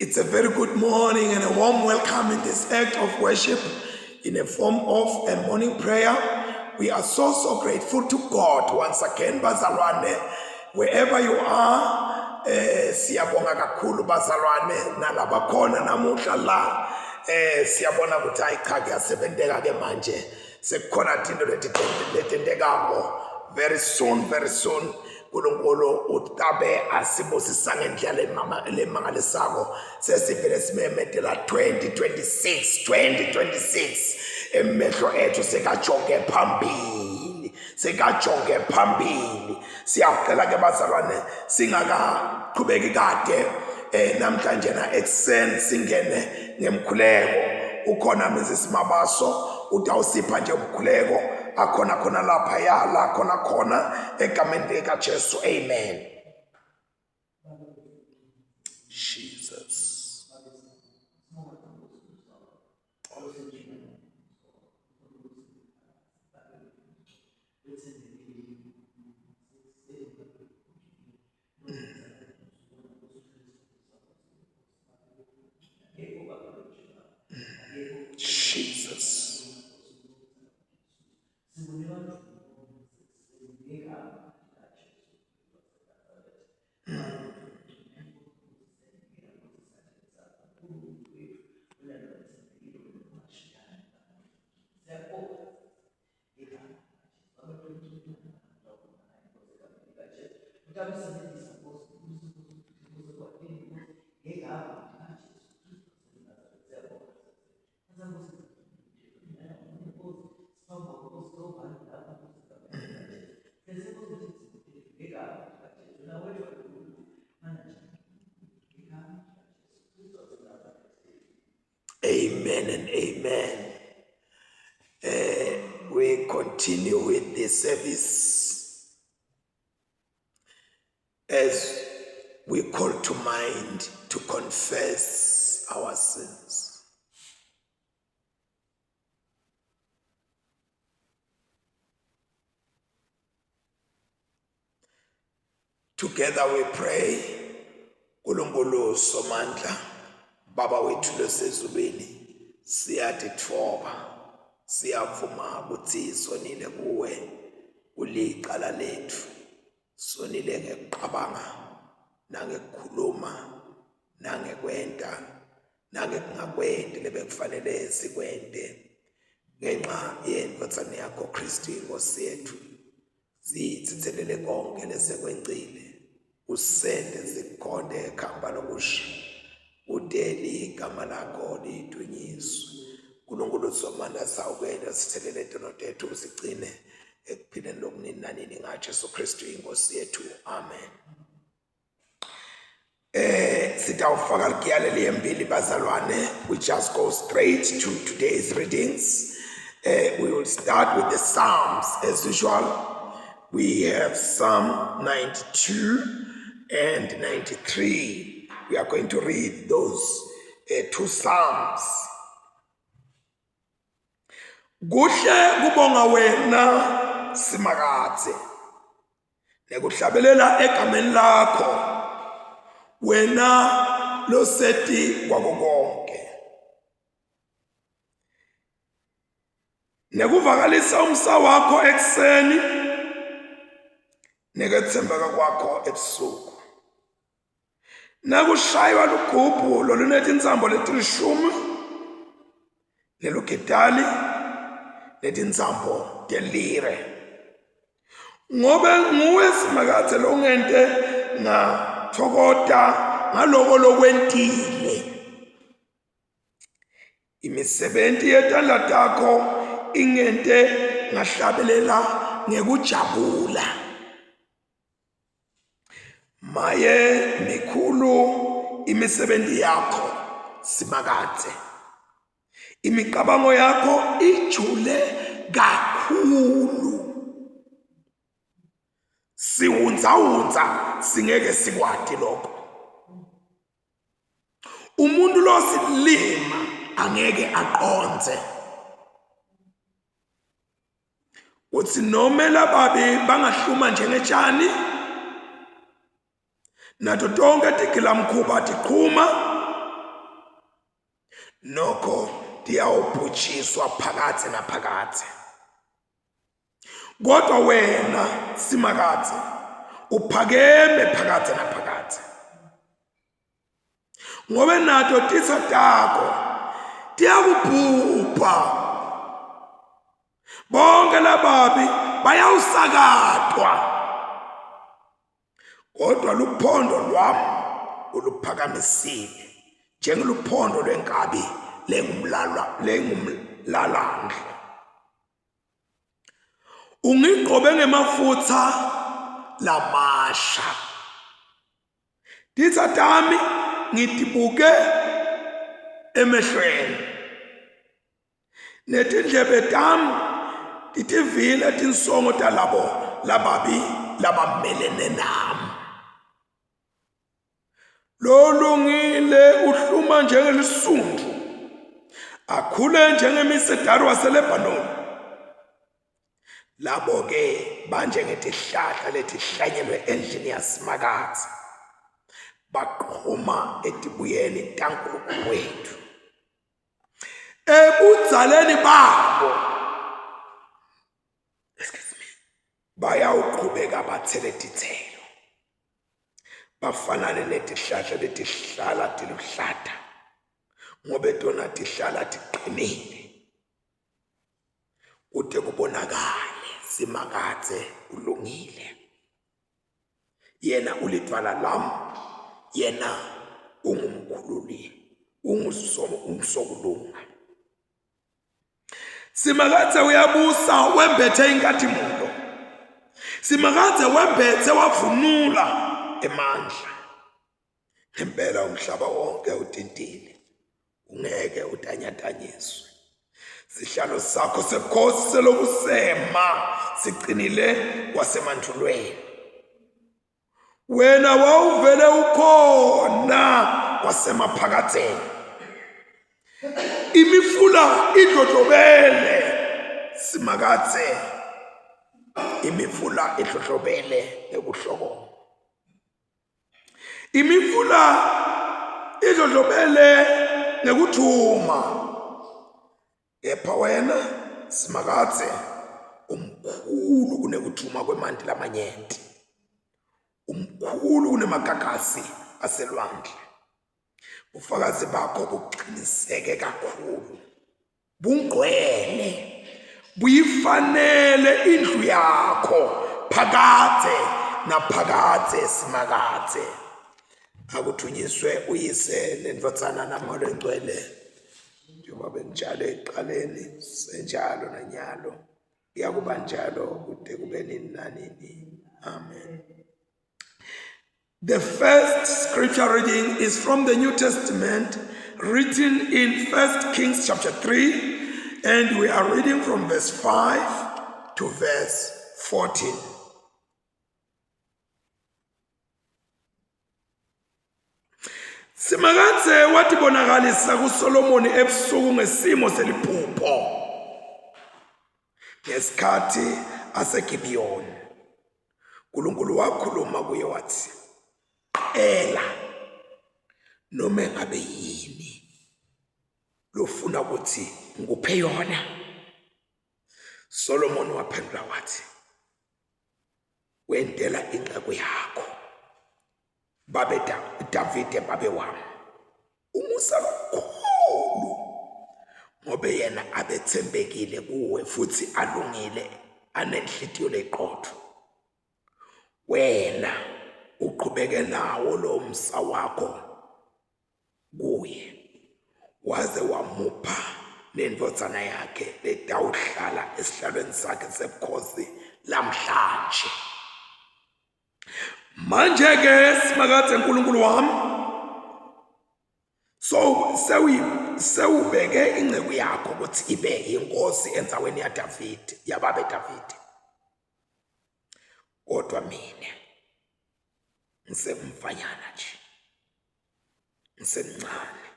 It's a very good morning and a warm welcome in this act of worship in a form of a morning prayer. We are so, so grateful to God once again, bazalwane. Wherever you are, eh, siyabonga kakhulu bazalwane nalabakhona namuhla la eh siyabona ukuthi hayi cha kuyasebenteka ke manje sekukhona tinto letentekako very soon very soon uNkulunkulu utabe asibusisa ngendlela lemangalisako sesivele simemetela 2026 2026 emehlo ethu sekajonge phambili sekajonge phambili siyacela ke bazalwane singakaqhubeki kade eh namhlanje na ekuseni singene ngemkhuleko ukhona Mrs Mabaso utawusipha nje umkhuleko akhona khona lapha ya la khona khona egameni lika Jesu amen Jesus Jesus. Amen and amen. Uh, we continue with the service as we call to mind to confess our sins. Together we pray. Nkulunkulu Somandla, Baba wethu losezulwini, siyatitfoba, siyavuma ukuthi sonile kuwe, ulicala lethu. Sonile ngekuqabanga nangekukhuluma nangekwenta nangekungakwenti lebekufanele sikwente ngenxa yendvodzana yakho Kristu inkosi yethu. Sithethelele konke lesekwencile usende sikhonde ekhamba lokusha udeli igama lakho lidunyiswe uNkulunkulu somandla sawukela sithelele tono tethu usigcine ekuphileni lokunini nanini ngaJesu Kristu inkosi yethu amen Eh sitawufaka ligiya leliyembili bazalwane we just go straight to today's readings eh we will start with the Psalms as usual we have Psalm 92 and 93 we are going to read those uh, two Psalms Kuhle kubonga wena Simakadze nekuhlabelela egameni lakho wena loseti kwako konke nekuvakalisa umsa wakho ekuseni nekwethembeka kwakho ebusuku Nakushaywa lugubhu lolunetintsambo letilishumi nelugitali netintsambo telire ngobe nguwe Simakadze longente ngatfokota ngaloko lokwentile Imisebenti yetandla takho ingente ngahlabelela ngekujabula. Maye mikhulu imisebenzi yakho Simakadze. Imicabango yakho ijule kakhulu. Siwunzawunza singeke sikwati lokho. Umuntu losilima angeke aqonze. Uthi noma lababi bangahluma njengetshani nato tonke tigilamkhuba tiqhuma Nokho tiyawubhujiswa phakadze naphakadze. Kodwa wena Simakadze uphakeme phakadze naphakadze. Ngobe nato titsa takho tiyakubhubha. Bonke lababi bayawusakatwa. Kodwa luphondo lwami uluphakamisile njengeluphondo lwenkabi lengumlalwa lengumlalandle. Ungigqobe ngemafutha lamasha. Titsa tami ngitibuke emehlweni. Netindlebe tami titivile tinsongo talabo lababi labamelene nami. Lolungile uhluma njengelisundvu, akhule njengemisedari waseLebhanoni. Labo-ke banjengetihlahla letihlanyelwe endlini yaSimakadze, baqhuma etibuyeni taNkulunkulu wethu. Ebudzaleni babo, excuse me, bayawuqhubeka bathele titselo. Bafanane netihlahla letihlala tiluhlata, ngobe tona tihlala tiqinile. Kute kubonakale Simakadze ulungile. Yena ulidvwala lami, yena ungumkhululi, ungusokulunga. Simakadze uyabusa wembethe inkhatimulo. Simakadze wembethe wavunula emandla. Ngempela umhlaba wonke utintile. Ungeke utanyatanyiswe. Sihlalo sakho sebukhosi selokusema siqinile kwasemandulweni. Wena wawuvele ukhona kwasemaphakatheni. Imifula idlodlobele Simakadze, imifula idlodlobele ngekuhlokoma. Imifula idlodlobele ngekuthuma. Kepha wena Simakadze umkhulu kunekuthuma kwemanti lamanyenti, umkhulu kunemagagasi aselwandle. Bufakazi bakho buqiniseke kakhulu, bungcwele, buyifanele indlu yakho phakadze naphakadze Simakadze. Akuthunyiswe uyise nendvodzana naMoya Longcwele njengoba benjalo ekuqaleni senjalo nanyalo kuyakuba njalo kude kube nini nanini. Amen. The first scripture reading is from the New Testament, written in 1 Kings chapter 3, and we are reading from verse 5 to verse 14. Simakadze watibonakalisa kuSolomoni ebusuku ngesimo seliphupho ngesikhathi aseGibiyoni. uNkulunkulu wakhuluma kuye wathi, "Cela noma ngabe yini lofuna ukuthi ngikuphe yona." Solomon waphendula wathi, "Wentela inceku yakho babe Davide babe wami umusa lomkhulu ngobe yena abethembekile kuwe futhi alungile anenhlitiyo leqotho wena uqhubeke nawo lo msa wakho kuye waze wamupha nendvodzana yakhe letawuhlala esihlalweni sakhe sebukhosi lamhlanje. Manje ke Simakadze Nkulunkulu wami so sewubeke inceku yakho ukuthi ibe inkosi endzaweni yaDavid yababe David kodwa mina ngisemfanyana nje ngisemncane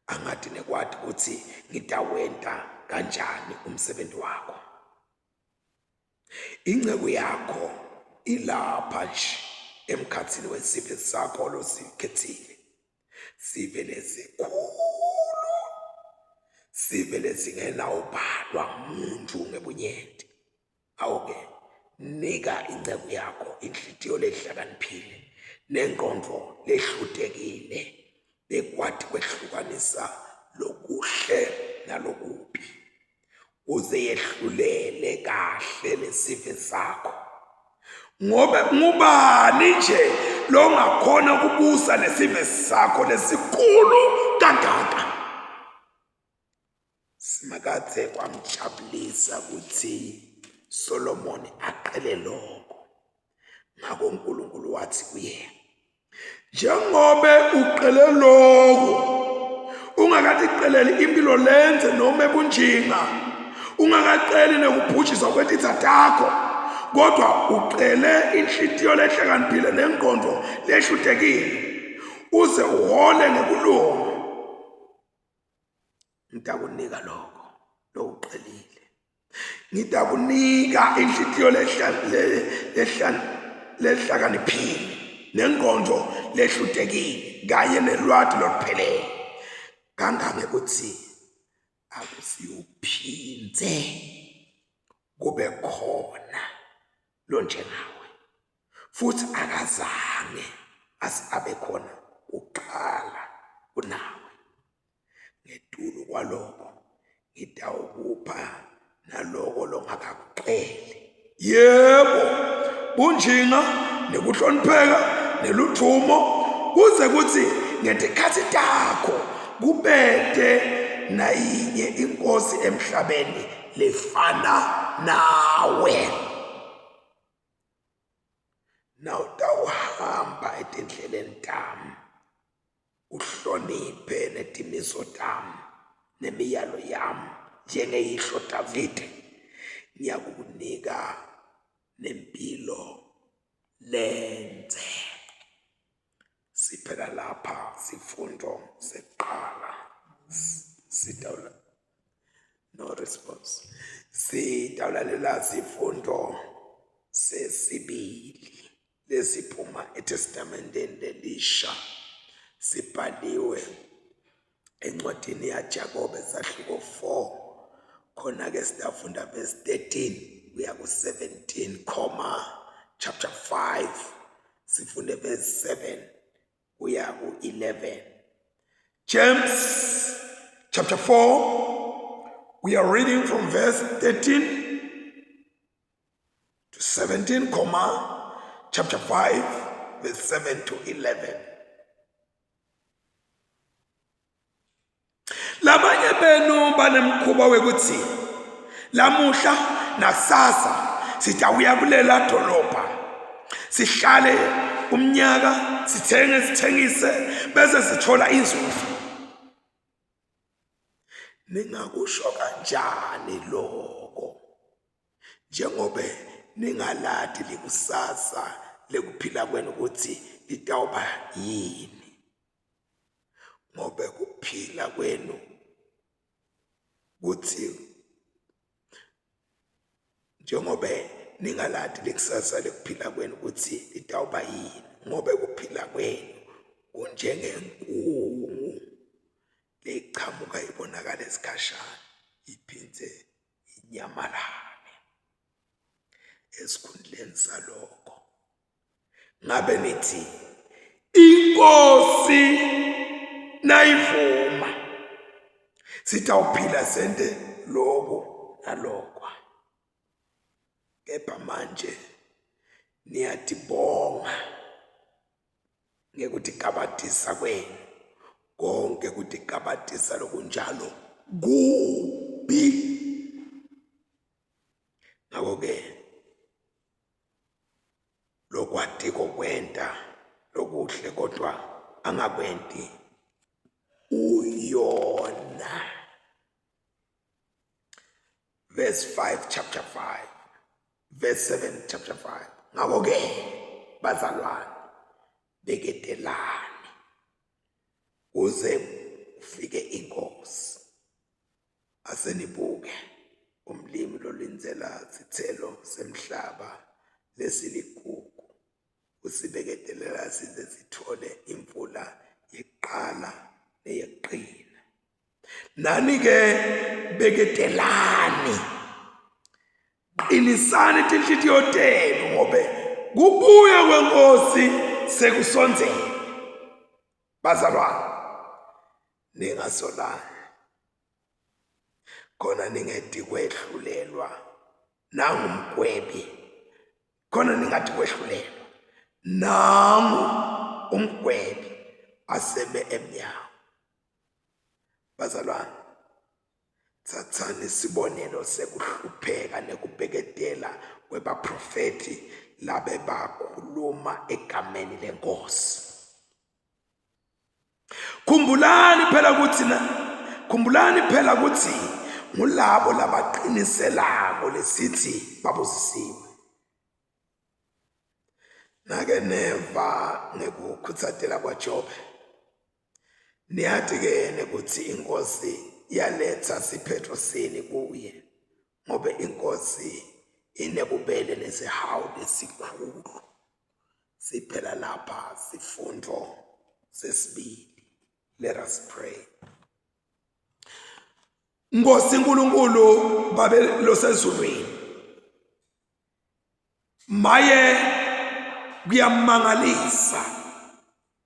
angati nekwati ukuthi ngitawenta kanjani umsebenzi wakho. Inceku yakho ilapha nje emkhathini wesive sakho losikhethile. Sive lesikhulu, sive lesingenawubhalwa muntu ngebunyenti. Awu-ke, nika inceku yakho inhlitiyo lehlakaniphile nengqondo lehlutekile lekwati kwehlukanisa lokuhle nalokubi, kuze yehlulele kahle lesive sakho. Ngobe ngubani nje longakhona kubusa lesive sakho lesikhulu kangaka? Simakadze kwamjabulisa kutsi Solomoni aqele lokho. Ngakho uNkulunkulu wathi kuye, njengobe uqele lokho, ungakatiqeleli impilo lenze noma ebunjinga, ungakaceli nekubhujiswa kwetitsa takho, kodwa ucele inhlitiyo lehlakaniphile nengqondo lehlutekile, uze uhole ngekulunga. Ngitakunika lokho lokucelile. Ngitakunika inhlitiyo lehlakaniphile nengqondo lehlutekile kanye nelwati loluphelele kangangekuthi akusiyuphindze kube khona lonjengawe futhi akazange abe khona kuqala kunawe. Ngetulu kwaloko ngitawukupha naloko longakakuceli. Yebo, bunjinga nekuhlonipheka neludvumo kuze kutsi ngetikhatsi takho kubete nayinye inkosi emhlabeni lefana nawe. Nawutawuhamba etindleleni tami uhloniphe netimiso tami nemiyalo yami njengeyihlo Davide, ngiyakukunika nempilo lendze. Siphela lapha sifundo sekuqala sitawula no response. Sitawulalela sifundo sesibili lesiphuma eTestamenteni lelisha sibhaliwe encwadini yaJakobe sahluko 4 khona ke sitafunda verse 13 kuya ku-17 comma chapter 5 sifunde verse 7 kuya ku-11. James chapter 4, we are reading from verse 13 to 17, comma, chapter 5, verse 7 to 11. Labanye benu banemkhuba wekuthi lamuhla nakusasa sitawuya kulela dolobha sihlale umnyaka sithenge sithengise bese sithola inzuzo. Ningakusho kanjani lokho njengobe ningalati likusasa lekuphila kwenu ukuthi litawuba yini? Ngobe kuphila kwenu kuthi njengobe ningalati likusasa lekuphila kwenu ukuthi litawuba yini, ngobe kuphila kwenu kunjengenkungu lechamuka ibonakala esikhashana iphindze inyamalale. Esikhundleni salokho ngabe nithi inkosi nayivuma sitawuphila sente loku nalokwa, kepha manje niyatibonga ngekutigabatisa kwenu. Konke kutigabatisa lokunjalo kubi. Ngakho-ke lokwatiko kwenta lokuhle kodwa angakwenti uyona. Verse 5 chapter 5 verse 7 chapter 5. Ngakho-ke bazalwane, beketelani kuze kufike inkosi. Asenibuke umlimi lolindzela sitselo semhlaba lesiligugu, usibeketelela size sitfole imvula yekuqala. Nani ke beketelani. Qinisani tinhlitiyo tenu ngobe kubuya kwenkosi sekusondzele. Bazalwane, ningasolani khona ningedi kwehlulelwa nangumgwebi khona ningathi kwehlulelwa nangu umgwebi asebe emnyango. Bazalwane, thathani isibonelo sekuhlupheka nekubheketela kwebaprofethi labebakhuluma egameni lenkosi. Khumbulani phela ukuthi na khumbulani phela ukuthi ngulabo labaqiniselako lesithi babusisiwe. Nake neva ngekukhutsatela kwaJobe. Niyati-ke nekuthi inkosi yaletha siphetfo sini kuye, ngobe inkosi inebubele nesihawu lesikhulu. Siphela lapha sifundo sesibili. Let us pray. Nkosi uNkulunkulu babe losezulwini Maye kuyamangalisa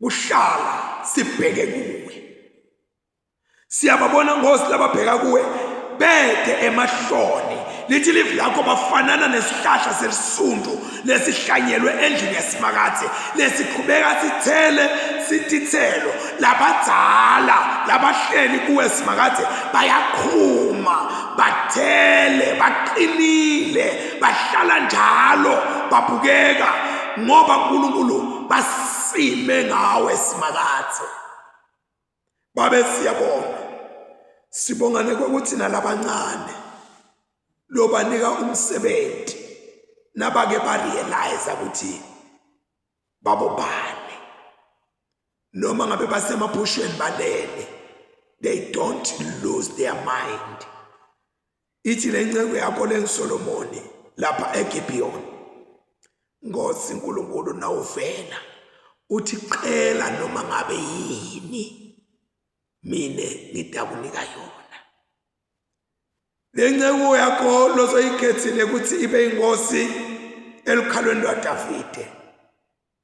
kuhlala sibheke kuwe. Siyababona Nkosi lababheka kuwe bede emahloni lithi livi lakho bafanana nesihlahla selisundu lesihlanyelwe endlini yasimakadze lesiqhubeka sithele sitithelo labadzala labahleli kuwe simakadze bayaqhuma bathele baqinile bahlala njalo babukeka ngoba uNkulunkulu basime ngawe simakadze babe siyabonga sibonga nekokuthi nalabancane lobanika umsebenzi nabake barealize ukuthi babobani noma ngabe basemaphushweni balele they don't lose their mind ithi le nceku yakho lengisolomoni lapha eGibhiyoni Nkosi uNkulunkulu nawuvela uthi qela noma ngabe yini mina ngitakunika yona le nceku yakho lozoyikhethile ukuthi ibe inkosi elukhalweni lwaDavide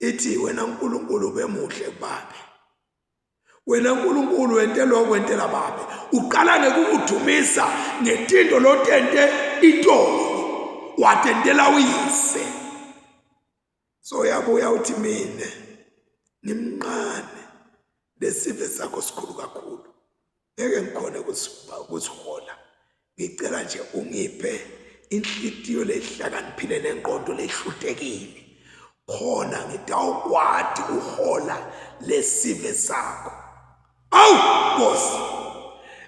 ithi wena uNkulunkulu bemuhle kubabe wena uNkulunkulu wente lokho wentela babe uqala ngekukudumisa ngetinto lotente itolo watentela uyise so yabuya uthi mina ngimncane lesive sakho sikhulu kakhulu ngeke ngikhone ukusihola ngicela nje ungiphe inhlitiyo lehlakaniphile nengqondo lehlutekile khona ngitawukwati kuhola lesive sakho awu nkosi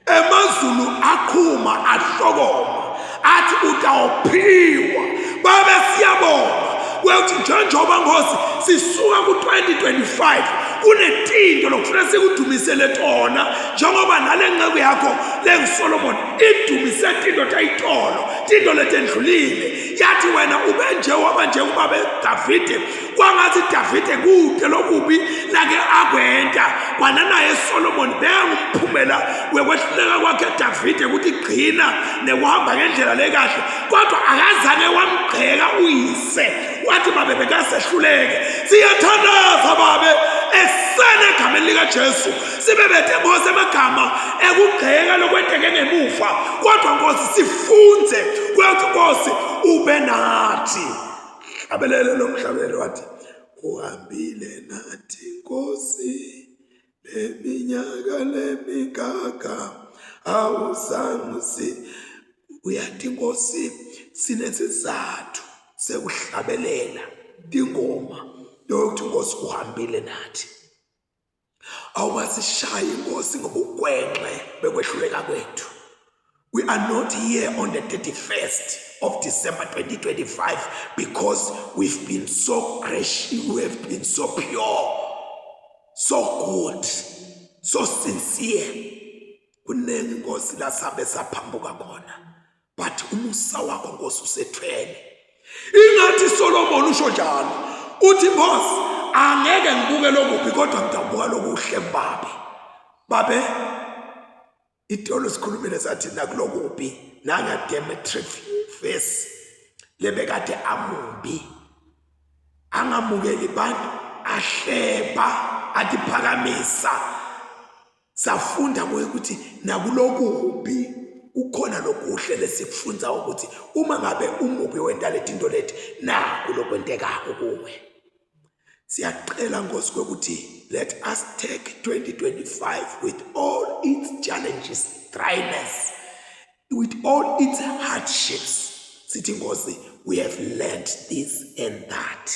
emazulu aqhuma ahlokoma athi utawuphiwa babe siyabonga kwekuthi njengoba nkosi sisuka ku-2025 kunetinto lokufuneka sikudumisele tona njengoba nale nceku yakho lengusolomoni idumise tinto tayitolo tinto letendlulile yathi wena ube nje waba nje kubabe davide kwangathi davide kude lokubi lake akwenta kwananaye solomoni bengumphumela wekwehluleka kwakhe davide ukuthi gcina nekuhamba ngendlela lekahle kodwa akazange wamgxeka uyise wathi babe bekasehluleke siyathandaza babe esene egameni likaJesu sibe bethe Nkosi amagama ekugxeka lokwenteke ngemuva kodwa Nkosi sifunze kuyothi Nkosi ube nathi hlabelele lo mhlabelelo wathi uhambile nathi Nkosi leminyaka lemingaka awuzange uyathi Nkosi sinesizathu sekuhlabelela ingoma yokuthi Nkosi uhambile nathi awukasishayi inkosi ngobugwenxe bekwehluleka kwethu we are not here on the 31st of December 2025 because we've been so gracious we have been so pure so good so sincere kuningi inkosi la sabe saphambuka khona but umusa wakho nkosi usethwele ingathi Solomon usho njalo uthi boss angeke ngibuke lokubi kodwa ngidawubuka lokuhle kubabe babe. Itolo sikhulumile sathi nakulokubi nangaDemetrius lebekade amubi angamukeli bantu ahleba atiphakamisa safunda kuye ukuthi nakulokubi kukhona lokuhle lesikufunza ukuthi uma ngabe umubi wenta letinto leti naku lokwentekako kuwe. Siyacela Nkosi kwekuthi let us take 2025 with all its challenges, dryness, with all its hardships. Sithi Nkosi, we have learned this and that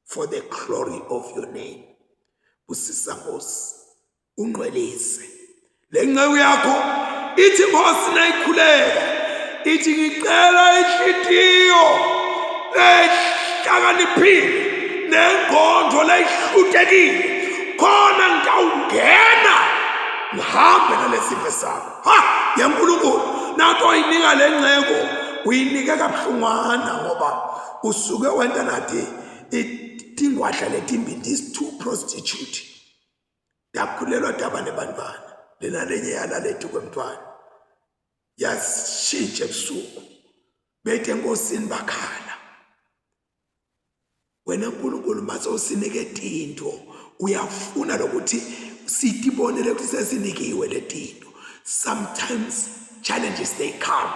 for the glory of your name. Busisa Nkosi, ungcwelise le nceku yakho ithi Nkosi nayikhuleka ithi ngicela inhliziyo lehlakaniphile nengqondo leyihlutekile khona ngitawungena ngihambe nalesive sakho. Ha, yeNkulunkulu nato oyinika le nceku uyinike kabuhlungwana ngoba usuke wenta nathi tingwadla letimbili, these two prostitute Ndakhulelwa taba nebantwana lena lenye yalalethu kwemntwana yashintsha ebusuku bethe enkosini bakhala wena nkulunkulu mase usinike tinto uyafuna lokuthi sitibonele ukuthi sesinikiwe letinto. Sometimes challenges, they come,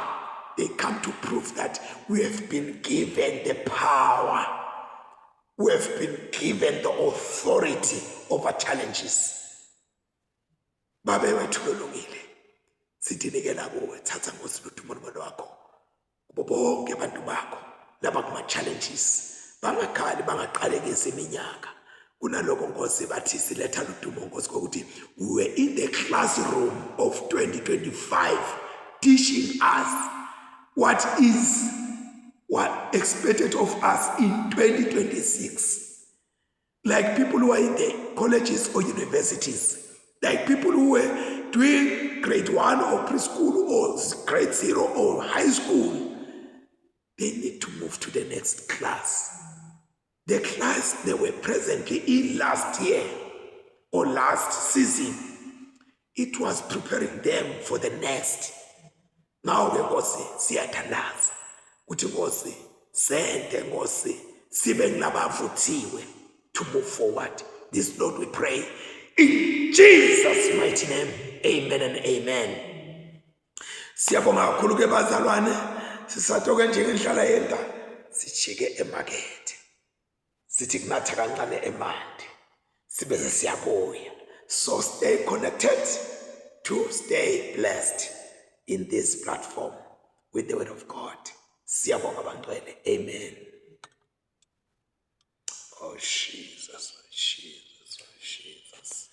they come to prove that we have been given the power. We have been given the authority over challenges. Babe wethu lolungile, sidinikela kuwe. Thatha Nkosi ludumo lwakho kubo bonke abantu bakho laba kuma-challenges, bangakhali, bangaqalekisi iminyaka. Kunaloko Nkosi bathi siletha ludumo Nkosi kokuthi we were in the classroom of 2025 teaching us what is what expected of us in 2026, like people who are in the colleges or universities, like people who were doing grade 1 or preschool or grade 0 or high school. They need to move to the next class, the class they were presently in last year or last season. It was preparing them for the next. Ngawo ke Nkosi siyathandaza ukuthi Nkosi sente Nkosi sibe ngilabavuthiwe to move forward. This, Lord, we pray in Jesus' mighty name. Amen and amen. Siyabonga kakhulu ke bazalwane, sisatoke njengendlala yenda sijike emakethe sithi kunatha kancane emanti sibe sesiyabuya. So stay connected to stay blessed in this platform with the word of God. Siyabonga bangcwele. Amen. Oh Jesus, oh Jesus, oh Jesus.